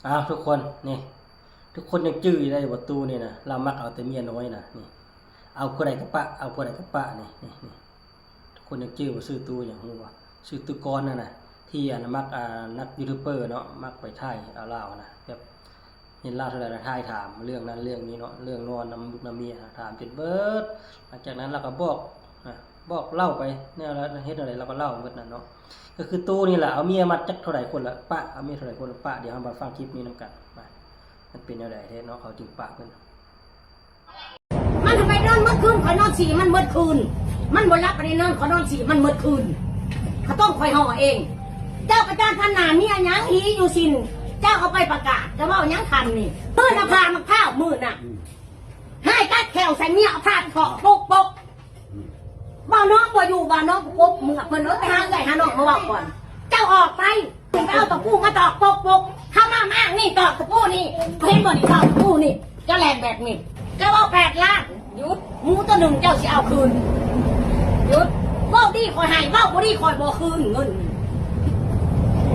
ອ້າວ ທຸກຄົນ ນີ້ ທຸກຄົນຍັງຈື່ໄດ້ບໍ່? ຕູ້ນີ້ນະ ລາວມັກເອົາແຕ່ເມຍນ້ອຍນະ ນີ້ ເອົາຜູ້ໃດກໍປະ ເອົາຜູ້ໃດກໍປະ ນີ້ ນີ້ ນີ້ ທຸກຄົນຍັງຈື່ບໍ່? ຊື່ຕູ້ຫຍັງຮູ້ບໍ່? ຊື່ຕູ້ກອນນັ້ນນະ ທີ່ອັນມັກ ອ່າ ນັກຢູທູບເບີເນາະ ມັກໄປຖ່າຍເອົາລາວນະ ແບບເຫັນລາວເທົ່າໃດລະຖ່າຍຖາມເລື່ອງນັ້ນເລື່ອງນີ້ເນາະ ເລື່ອງນອນນຳລູກນຳເມຍ ຖາມຈົນເບິດ. ຫຼັງຈາກນັ້ນລາວກໍບອກ ອ່າ ບອກເລົ່າໄປ ແນວລະເຮັດແນວໃດລາວກໍເລົ່າໝົດນັ້ນເນາະ. ກໍຄືຕູ້ນີ້ລະ ເອົາເມຍມາຈັກເທົ່າໃດຄົນລະປະ ເອົາເມຍເທົ່າໃດຄົນລະປະ. ດຽວເຮົາມາຟັງຄລິບນີ້ນຳກັນ ມາ ມັນເປັນແນວໃດແທ້ເນາະ ເຂົາຈຶ່ງປະເພິ່ນ. ມັນທຳໄມນອນໝົດຄືນ ຂ້ອຍນອນສີມັນໝົດຄືນ ມັນບໍ່ຫຼັບ ອັນນີ້ນອນ ຂ້ອຍນອນສີມັນໝົດຄືນ ເຂົາຕ້ອງຂ້ອຍຫໍ່ເອງ. ເຈົ້າໄປຕາມພັນໜ້າເມຍຫຍັງ ຫີຢູ່ຊິນ ເຈົ້າເອົາໄປປະກາດ ຈະເວົ້າຫຍັງຄຳນີ້? ເອີ ນະ ພາມັກພ້າວມື້ນະ ໃຫ້ຕັດແຂ້ວໃສ່ເມຍ ເອົາພາດເຄາະປົກໆ. ບ່າວນ້ອງບໍ່ຢູ່ ບ່າວນ້ອງປົກເມືອ ເພິ່ນເອີຍ ໄປຫາເອື້ອຍຫານ້ອງມາເວົ້າກ່ອນ ເຈົ້າອອກໄປ ໄປເອົາຕະປູມາຕອກປົກໆ. ເຮົາມາອ້າງນີ້ຕອກຕະປູນີ້ ເຫັນບໍ່ນີ້ ຕອກຕະປູນີ້ ເຈົ້າແລ່ນແບບນີ້ ເຈົ້າເອົາແປດລ້ານ ຢຸດ ໝູຕົວໜຶ່ງເຈົ້າຊິເອົາຄືນ ຢຸດ ເວົ້າດີຂ້ອຍໃຫ້ ເວົ້າບໍ່ດີຂ້ອຍບໍ່ຄືນເງິນ.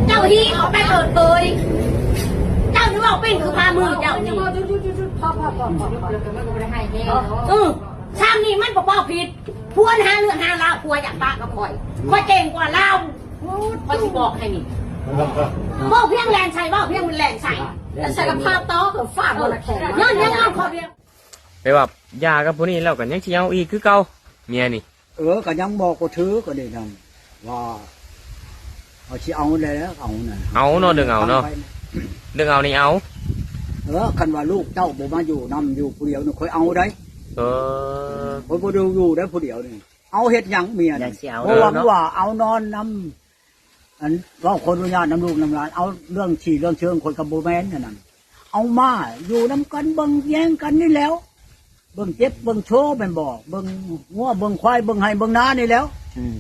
ເຈົ້າຫີເຂົ້າໄປເປີດເຜີຍ ເຈົ້ານີ້ເວົ້າເປັນຄືພາມືເຈົ້ານີ້ ເອີ ຊ້ຳນີ້ມັນບໍ່ເວົ້າຜິດ ພວນຫາເລື່ອງຫາລາວ ຜົວຢາກປະກັບຂ້ອຍ ຂ້ອຍເກັ່ງກວ່າລາວ ຂ້ອຍຊິບອກໃຫ້ນີ້ ເວົ້າພຽງແລ່ນໃສ່ ເວົ້າພຽງມັນແລ່ນໃສ່ ແລ້ວສາລະພາບຕໍ່ຄືຟ້າບໍ່ລະແຂງ ຍ້ອນຫຍັງ ຍ້ອນຂ້ອຍພຽງ ແປວ່າຢ່າກັບຜູ້ນີ້ແລ້ວກໍຍັງຊິເອົາອີກຄືເກົ່າ ເມຍນີ້. ເອີ ກໍຍັງບອກບໍ່ຖືກ ກໍນີ້ນັ້ນ ວ່າເຮົາຊິເອົາແລ້ວ ເອົານັ້ນ ເອົາເນາະ ເລື່ອງເອົາເນາະ ເລື່ອງເອົານີ້ເອົາ. ເອີ ຄັນວ່າລູກເຕົ້າບໍ່ມາຢູ່ນຳ ຢູ່ຜູ້ດຽວນີ້ ຂ້ອຍເອົາໄດ໋ ເອີ ຂ້ອຍບໍ່ໄດ້ຢູ່ໄດ້ຜູ້ດຽວນີ້ ເອົາເຮັດຫຍັງເມຍນີ້ ບໍ່ຫວັງວ່າເອົານອນນຳ ອັນເວົ້າຂໍອະນຸຍາດນຳລູກນຳຫຼານ ເອົາເລື່ອງທີ່ເລື່ອງເຊີງຂ້ອຍກໍບໍ່ແມ່ນອັນນັ້ນ ເອົາມາຢູ່ນຳກັນເບິ່ງແຍງກັນນີ້ແຫຼ້ວ ເບິ່ງເຈັບເບິ່ງໂຊແມ່ນບໍ່ ເບິ່ງງົວເບິ່ງຄວາຍເບິ່ງໄຮ່ເບິ່ງນານີ້ແຫຼ້ວ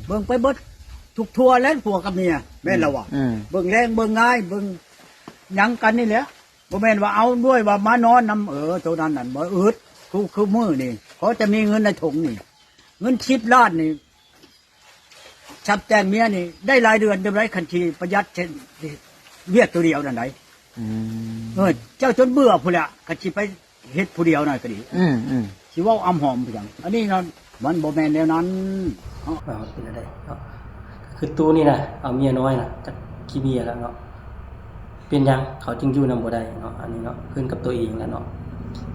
ເບິ່ງໄປເບິດທຸກທົ່ວແຫຼະ ຜົວກັບເມຍແມ່ນລະວ່າ ເບິ່ງແລງເບິ່ງງາຍເບິ່ງຫຍັງກັນນີ້ແຫຼະ ບໍ່ແມ່ນວ່າເອົາດ້ວຍວ່າມານອນນຳ ເອີ ໂຕນັ້ນນັ້ນບໍ່ອຶດ ຄື ຄືມື້ນີ້ ພໍຈະມີເງິນໃນຖົງນີ້ ເງິນສິບລ້ານນີ້ ສັບແຕ່ງເມຍນີ້ໄດ້ຫຼາຍເດືອນເດີໄດ໋ ຄັນທີ່ປະຢັດເຮັດວຽກຕົວດຽວນັ້ນໄດ໋. ເອີ ເຈົ້າຈົນເບື່ອພຸ້ນແຫຼະ ຄັນຊິໄປເຮັດຜູ້ດຽວນັ້ນກໍດີ ຊິເວົ້າອຳຫອມເປັນຫຍັງ ອັນນີ້ນັ້ນມັນບໍ່ແມ່ນແນວນັ້ນເນາະ. ເປັນແນວໃດເນາະ ຄືຕູ້ນີ້ນະ ເອົາເມຍນ້ອຍນະ ຈັກຂີ້ເມຍແລ້ວເນາະ. ເປັນຫຍັງເຂົາຈຶ່ງຢູ່ນຳບໍ່ໄດ້ເນາະ ອັນນີ້ເນາະ ຂຶ້ນກັບຕົວເອງແຫຼະເນາະ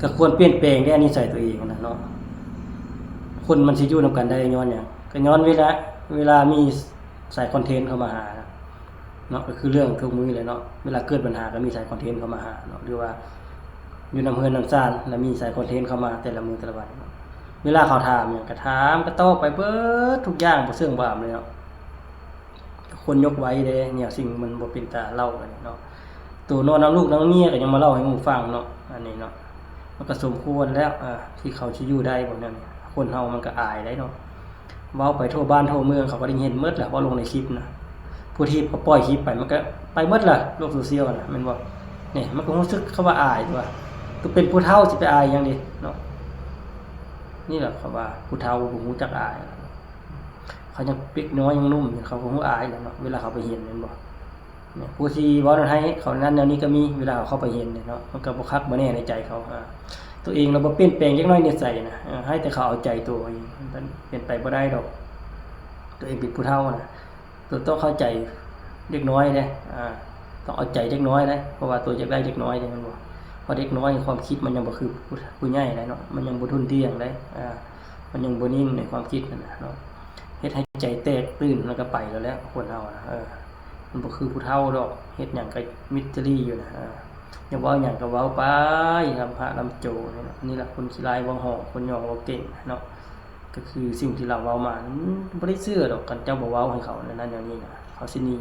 ກໍຄວນປ່ຽນແປງເດ້ນິໄສຕົວເອງນະເນາະ. ຄົນມັນຊິຢູ່ນຳກັນໄດ້ຍ້ອນຫຍັງ ກໍຍ້ອນເວລາ ເວລາມີສາຍຄອນເທັນເຂົ້າມາຫາເນາະ ກໍຄືເລື່ອງທຸກມື້ແຫຼະເນາະ ເວລາເກີດບັນຫາກໍມີສາຍຄອນເທັນເຂົ້າມາຫາເນາະ ຫຼືວ່າຢູ່ນຳເຮືອນນຳຊານ ແລ້ວມີສາຍຄອນເທັນເຂົ້າມາແຕ່ລະມື້ແຕ່ລະວັນເນາະ ເວລາເຂົາຖາມຫຍັງກໍຖາມກໍຕອບໄປເບິດທຸກຢ່າງບໍ່ເຊິ່ງບໍ່ອຳເລີຍເນາະ. ຄົນຍົກໄວເດ້ ແນວສິ່ງມັນບໍ່ເປັນຕາເລົ່າກັນເນາະ ໂຕນອນນຳລູກນຳເມຍກໍຍັງມາເລົ່າໃຫ້ໝູ່ຟັງເນາະ ອັນນີ້ເນາະ ມັນກໍສົມຄວນແລ້ວ ອ່າ ທີ່ເຂົາຊິຢູ່ໄດ້ແບບນັ້ນ ຄົນເຮົາມັນກໍອາຍໄດ໋ເນາະ ເວົ້າໄປທົ່ວບ້ານທົ່ວເມືອງ ເຂົາກໍໄດ້ເຫັນໝົດແຫຼະ ເວົ້າລົງໃນຄລິບນະ ຜູ້ທີ່ກໍປ່ອຍຄລິບໄປ ມັນກໍໄປໝົດລະ ໂລກໂຊຊຽວນະ ແມ່ນບໍ່? ນີ້ ມັນກໍຮູ້ສຶກຄຳວ່າອາຍຕົວະ ໂຕເປັນຜູ້ເຖົ້າຊິໄປອາຍຫຍັງເດເນາະ ນີ້ແຫຼະຄຳວ່າຜູ້ເຖົ້າບໍ່ຮູ້ຈັກອາຍ. ເຂົາຍັງເດັກນ້ອຍຍັງໜຸ່ມຢູ່ ເຂົາກໍຮູ້ອາຍແຫຼະເນາະ ເວລາເຂົາໄປເຫັນແມ່ນບໍ່? ຜູ້ທີ່ເວົ້ານັ້ນໃຫ້ເຂົານັ້ນແນວນີ້ກໍມີ ເວລາເຂົາເຂົ້າໄປເຫັນເນາະ ມັນກໍບໍ່ຄັກບໍ່ແນ່ໃນໃຈເຂົາ ຕົວເອງລະບໍ່ປ່ຽນແປງຈັກໜ້ອຍນິໄສນະ ໃຫ້ແຕ່ເຂົາເອົາໃຈຕົວເອງ ມັນເປັນໄປບໍ່ໄດ້ດອກ ຕົວເອງເປັນຜູ້ເຖົ້ານະ ຕົວຕ້ອງເຂົ້າໃຈເດັກນ້ອຍເດ້ ຕ້ອງເອົາໃຈເດັກນ້ອຍເດ້ ເພາະວ່າຕົວຢາກໄດ້ເດັກນ້ອຍເດ້ແມ່ນບໍ່? ເພາະເດັກນ້ອຍຄວາມຄິດມັນຍັງບໍ່ຄືຜູ້ ຜູ້ໃຫຍ່ໄດ໋ເນາະ ມັນຍັງບໍ່ທຸ່ນທ່ຽງໄດ໋ ອ່າ ມັນຍັງບໍ່ນິ່ງໃນຄວາມຄິດຫັ້ນນະເນາະ ເຮັດໃຫ້ໃຈແຕກຕື່ນແລ້ວກໍໄປແລ້ວແຫຼະ ຄົນເຮົານະ ເອີ ມັນບໍ່ຄືຜູ້ເຖົ້າດອກ ເຮັດຫຍັງກໍມິດຕະລີຢູ່ນະ ເອີ ຢາກເວົ້າຫຍັງກໍເວົ້າໄປ ລຳພະລຳໂຈນີ້ນະ ນີ້ລະຄົນຂີ້ຮ້າຍເວົ້າຫອກ ຄົນຫຍອກເວົ້າເກັ່ງເນາະ ກໍຄືສິ່ງທີ່ລາວເວົ້າມາ ມັນບໍ່ໄດ້ເຊື່ອດອກ ຄັນເຈົ້າບໍ່ເວົ້າໃຫ້ເຂົາແນວນັ້ນແນວນີ້ນະ ເຂົາຊິໜີ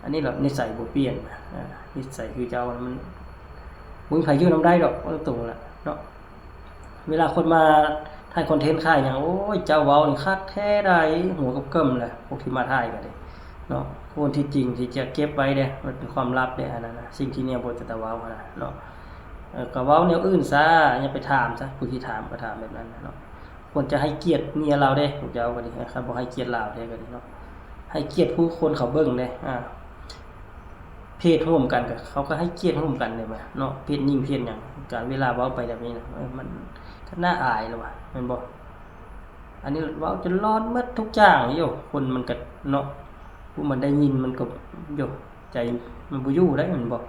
ອັນນີ້ລະນິໄສບໍ່ປ່ຽນນະ ນິໄສຄືເກົ່າ ມັນບໍ່ມີໃຜຢູ່ນຳໄດ້ດອກ ເວົ້າຕົງໆລະເນາະ. ເວລາຄົນມາຖ່າຍຄອນເທັນຂາຍຫຍັງ ໂອ້ຍ ເຈົ້າເວົ້ານີ້ຄັກແທ້ໃດ໋ ຫົວກຳເກີມແຫຼະ ພວກທີ່ມາຖ່າຍກໍໄດ້ເນາະ ຄົນທີ່ຈິງທີ່ຈະເກັບໄວ້ເດ້ ມັນເປັນຄວາມລັບເດ້ ອັນນັ້ນນະ ສິ່ງທີ່ແນວບໍ່ເປັນຕາເວົ້າຫັ້ນນະເນາະ ເອີ ກໍເວົ້າແນວອື່ນຊະ ຢ່າໄປຖາມຊະ ຜູ້ທີ່ຖາມກໍຖາມແບບນັ້ນນະເນາະ ຄວນຈະໃຫ້ກຽດເມຍລາວເດ້ ພວກເຈົ້າກໍດີ ຄັນບໍ່ໃຫ້ກຽດລາວແທ້ກໍດີເນາະ ໃຫ້ກຽດຜູ້ຄົນເຂົາເບິ່ງເດ້ ອ່າ ເພ ເພດຮ່ວມກັນ ກໍເຂົາກໍໃຫ້ກຽດຮ່ວມກັນເດ້ວ່າເນາະ ເພດຍິງເພດຫຍັງ ການເວລາເວົ້າໄປແບບນີ້ນະ ເອີ ມັນກໍໜ້າອາຍແລ້ວວ່າ ແມ່ນບໍ່? ອັນນີ້ເວົ້າຈົນລອດໝົດທຸກຢ່າງຢູ່ ຄົນມັນກໍເນາະ ຜູ້ມັນໄດ້ຍິນມັນກໍ ໂຢ ໃຈມັນບໍ່ຢູ່ໄດ້ ແມ່ນບໍ່?